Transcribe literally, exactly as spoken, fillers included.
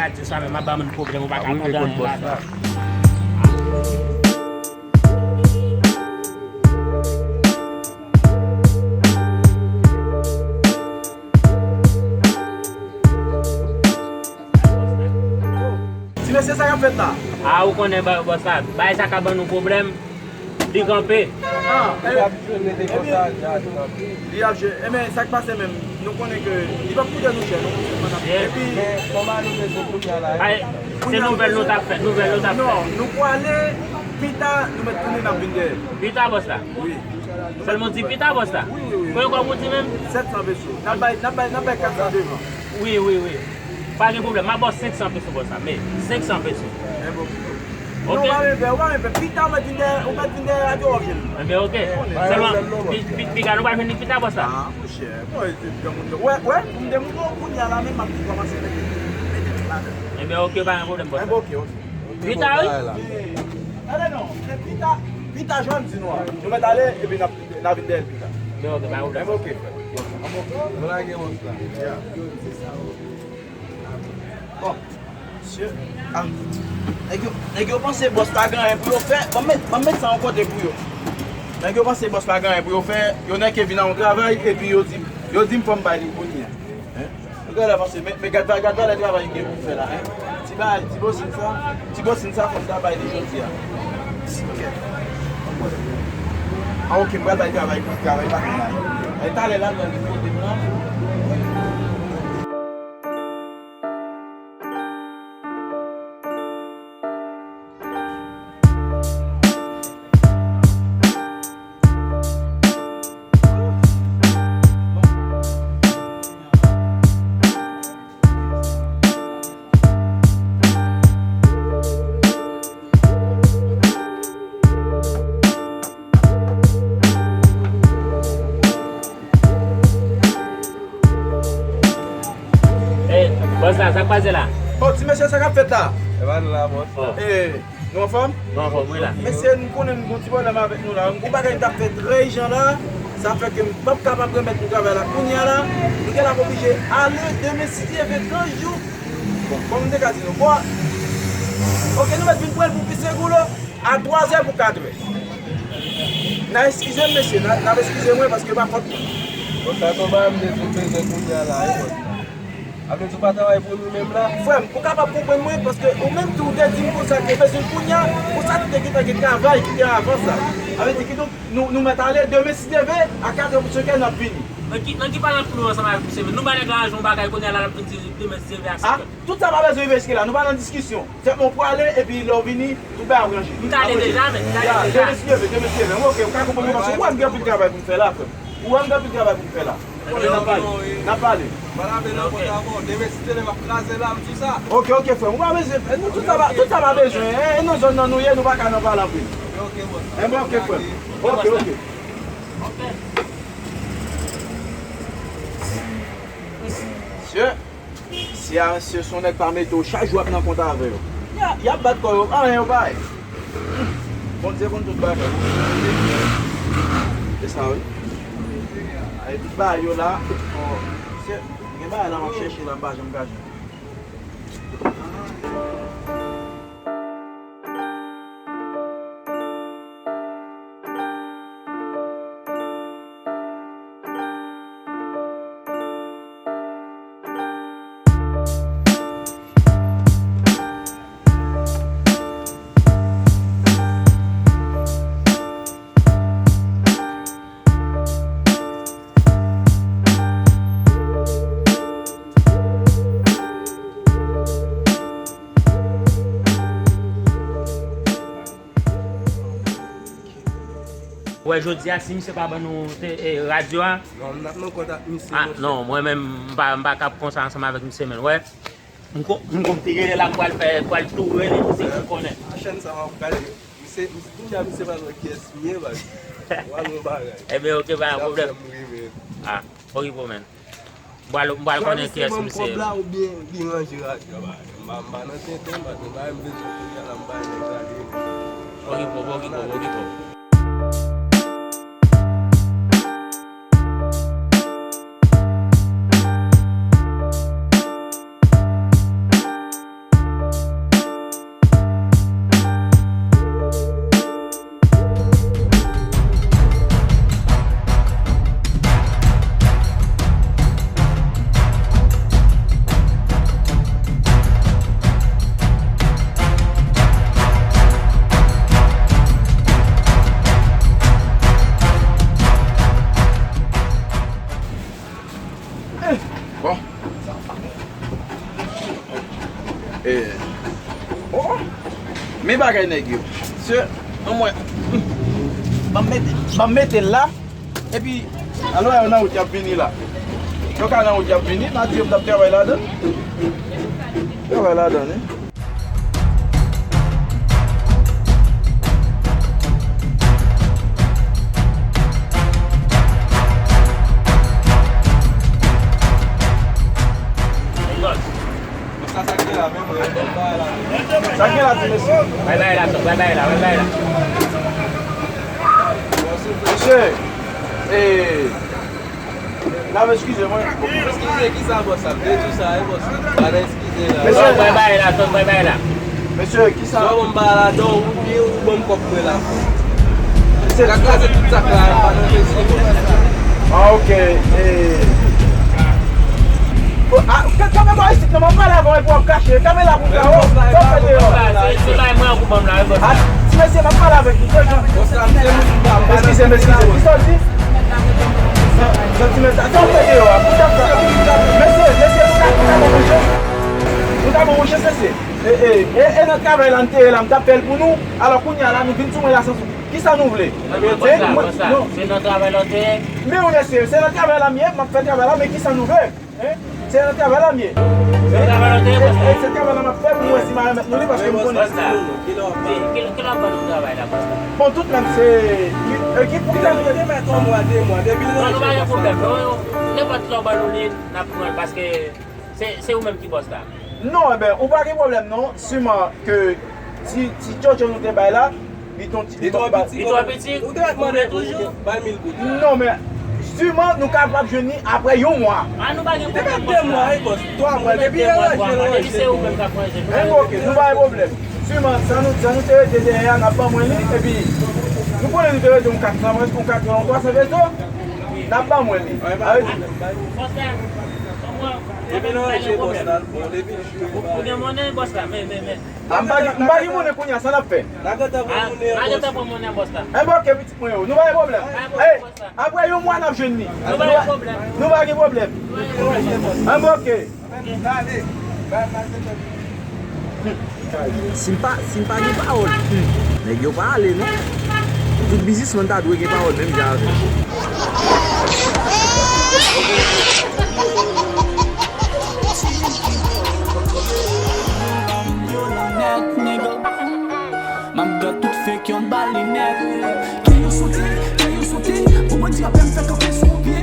Radyo sa menm ap ban moun pwoblèm, ou pa ka tande anyen ladan. Ti mesye, sa k ap fèt la? A, ou konnen ba-, bòs la, bagay sa ka ban nou pwoblèm. Li kanpe. Ah, li ap jwe, mete konsa, li ap kanpe. Li ap jwe. Ebyen, sa k pase menm, nou konnen ke li p ap koute nou chè, non. Epi, men, kòman nou bezwen kounye a la, se nouvèl nou t ap fè, nouvèl nou t ap fè. Non, nou pwale, pita, nou mèt tounen, n ap vin dèyè. Pita, bòs la? Wi. Sèlman di pita, bòs la? Wi, wi, wi. Konbyen kòb ou di menm? Sèt san peso. N ap bay, n ap bay, n ap bay kat san devan. Wi, wi, wi. Pa gen pwoblèm, m a ba w senk san peso, bòs la. Men, senk san peso. Enben, ok. Non, ou pa renmen pè, ou pa renmen pè. Pita, ou mèt vin dèyè, ou mèt vin dèyè radyo w ap jwenn. Enben, ok. Sèlman, pi-, pi-, piga nou pral jwenn li pita, bòs la. Ah, monchè. Bon, e, e, granmoun yo. Wè, wè, pou m demoute w kounye a la, menm m ap tou kòmanse mete, mete tout ladan. Enben, ok, pa gen pwoblèm, bòs la. Enben, ok, ok. Pita, wi. Gade non, se pita, pita jwenn di nou a. Nou mèt ale, epi n ap, n ap vin dèyè l pita. Enben, ok, pa gen pwoblèm. Enben, ok, frè. Enben, ok. Nou lage bòs la. Yeah. Bon, mesye, ah, nèg yo, nèg yo panse bòs pa gen anyen pou yo fè. Ban m met, ban m met sa yon kote pou yo. Nèg yo panse bòs pa gen anyen pou yo fè. Yo nèk vin a yon travay, epi yo di, yo di m fò m bay li kounye a. Hein? Yo genlè panse, men, men gad, gad valè travay ki gen pou fè la, hein? Ti bagay, ti bosin sa, ti bosin sa, fò m ta bay li jodi a. Ti kè. Ah, ok, m pral bay travay, travay pa gen la. E talè la, l pral vin kote m la. Ey, bòs la, sa k pase la? Oh, ti mesye, sa k ap fèt la? E pa nou la, bòs. Oh. Eh, nou anfòm? Nou anfòm, wi la. Mesye, nou konnen nou gon ti pwoblèm avèk nou la. Yon bagay nou t ap fè trè ijan la, sa fè ke m p ap kapab remèt nou travay la. Kounye a la, nou gen l ap oblije ale demen si Dye vle trant jou. Bon, kòm m te ka di nou, bon, ok, nou mèt vin pran l pou pise goulo. A twazè pou katrè. N a eskize m, mesye, n a, n ap eskize mwen paske pa fòt mwen. Bon, sa se yon bagay m te di w bezwen kounye a la, wi, bòs. A vle di w pa travay pou nou menm la? Frè m, ou kapab konprann mwen, paske ou menm tou ou te di m konsa ke bezwen kounye a, konsa tou te gentan gen travay ki te avan sa. Sa vle di kidonk, nou, nou mèt ale, demen si Dye vle, a katrè pou senkè n ap vini. Nan ki, nan ki palan pou nou ansanm avèk misye menm? Nou ba nèg la lajan yon bagay kounye a la, l ap vin di demen si Dye vle a senkè. Tout sa pa bezwen rive jiske la, nou pa nan diskisyon. Sèlman w prale, epi lè w vini, tout bagay ap ranje. M t ale deja, men, m t ale deja. Demen si Dye vle, demen si Dye vle. Ok, ou ka konprann mwen, paske ou wè m gen anpil travay pou m fè la, frè m. Ou wè m gen anpil travay pou m fè la. N ap pale, n ap pale. Pa lave nan kont avè w. Demen si Dye vle, m ap kraze la, m di sa. Ok, ok, frè m, ou pa bezwen, nou, tout sa pa, tout sa pa bezwen, e nan zòn nan nou ye, nou pa ka nan pale anpil. Ok, bòs. Enben, ok, frè m. Ok, ok. Mesye. Mesye a, mesye, se yon nèg pa mete w, chak jou ap nan kont avè yo. Y a, y ap bat kò yo, anyen yo pa ye. Bondye konn tout bagay. Se sa, wi. Ay, tout bagay yo la. Bon, mesye, gen bagay la m ap chèche la, m pa janm ka jwenn. Wè, jodi a, si misye pa ban nou te, e, radyo a. Non, n ap nan kont ak misye, monchè. Non, mwen menm, m pa, m pa kab konsa ansanm avèk misye menm, wè. M kon, m konn te genlè l ap pral fè, pral tou rele misye pou konnen. A chèn sa m ap gade. Misye, misye, kounye a misye pa konn kiyès m ye, baz. Wè yon bagay. Ebyen, ok, pa gen pwoblèm. Ah, okipe w, man. M pral, m pral konnen kiyès misye ye. Kòb la oubyen li ranje radyo a, m pa, m pa nan tenten, m pa, m pa bezwen kounye a la, m pa nèg rale. Okipe w, okipe w, okipe w. Bagay nèg yo. Se, anmwey, ban m mete, ban m mete l la. Epi, alò, yo nan wout y ap vini la. Yo ka nan wout y ap vini, n a di yo t ap travay ladan. Travay ladan, wi. Sa, sa k gen la menm, wi. Sa k gen la, ti mesye? Bay, bay la, bay, bay la, bay, bay la. Mesye, eh, n ap eskize mwen. Eskize kisa, bòs la? M te di w sa, wi, bòs la. Pa nan eskize la. Mesye, bay, bay la, bay, bay la. Mesye, kisa? Swa bon, m ba la dan ou byen ou ban m kòb mwen la. Mesye, ka kraze tout sak la, m pa nan mesye. Ah, ok. Eh. Oh, ah, ka-, kanpe bò isit, non, m ap pale avè w epi w ap kache. Kanpe la pou m fè, oh, sa w fè deyò? Se, se bay mwen ou ban m la, wi, bòs la. Ah, ti mesye, m ap pale avèk ou. Eskize m, eskize m. Kisa w di? Sa, sa, ti mesye, sa w fè deyò a? Poukisa sa? Mesye, mesye, nou ka, nou ka ban manje? Nou ka ban manje, mesye? E, e, e, e nan travay la n te ye la, m t ap fè l pou nou. Alò, kounye a la, nou vin sou mwen la san sou. Kisa nou vle? Ebyen, bòs la, bòs la, se nan travay la w te ye? Men wi, mesye, se nan travay la m ye, m ap fè travay la, men kisa nou vle? Hein? Se nan travay la m ye. Se nan travay la w te ye, bòs la? E, e, se travay la m ap fè pou mwen si m a remèt nou li, paske m konnen. Bòs la. Kilè, kilè w ban nou travay la, bòs la? Bon, tout menm, se ki, e, ki pou ki... Te mèt yon mwa, de mwa, depi l ranje, bòs la. Non, nou pa gen pwoblèm, non. Nenpòt lè w ban nou li, n ap pran l, paske se, se ou menm ki bòs la. Non, enben, ou pa gen pwoblèm non. Siman ke ti, ti tchotcho nou te bay la, li t on ti, li twò piti. Li twò piti? Ou te mèt mande toujou? Ba l mil goud. Non, men siman nou kapab jwenn li apre yon mwa. Ah, nou pa gen pwoblèm, bòs la. Li te mèt de mwa, wi, bòs. Twa mwa, depi l ranje, l ranje. Depi se ou menm k ap ranje. Enben, ok, nou pa gen pwoblèm. Siman, sa nou, sa nou te rete dèyè a, n ap ban mwen li, epi nou konnen nou te rete yon kat san, yon kat san, yon twa san peso, n ap ban mwen li. Sa vle di, bòs la, depi nou ranje, bòs la, bon, depi ou gen monnen, bòs la, men, men, men. Ah, m pa gen, m pa gen monnen kounye a, sa n ap fè? N a gentan pran monnen an, bòs. N a gentan pran monnen an, bòs la. Enben, ok, pitit mwen yo, nou pa gen pwoblèm. Pa gen pwoblèm, bòs la. Apre yon mwa, n ap jwenn li. Nou pa gen pwoblèm. Nou pa gen pwoblèm. Nou pa gen pwoblèm. Enben, ok. Si m pa, si m pa gen pawòl, hmm, nèg yo pa ale, non. Tout biznismann ta dwe gen pawòl menm jan avè m. M ap gad tout fake yon ba linèt. Ke yo sote, ke yo sote, pou bandi apèn fè kanpe sou pye.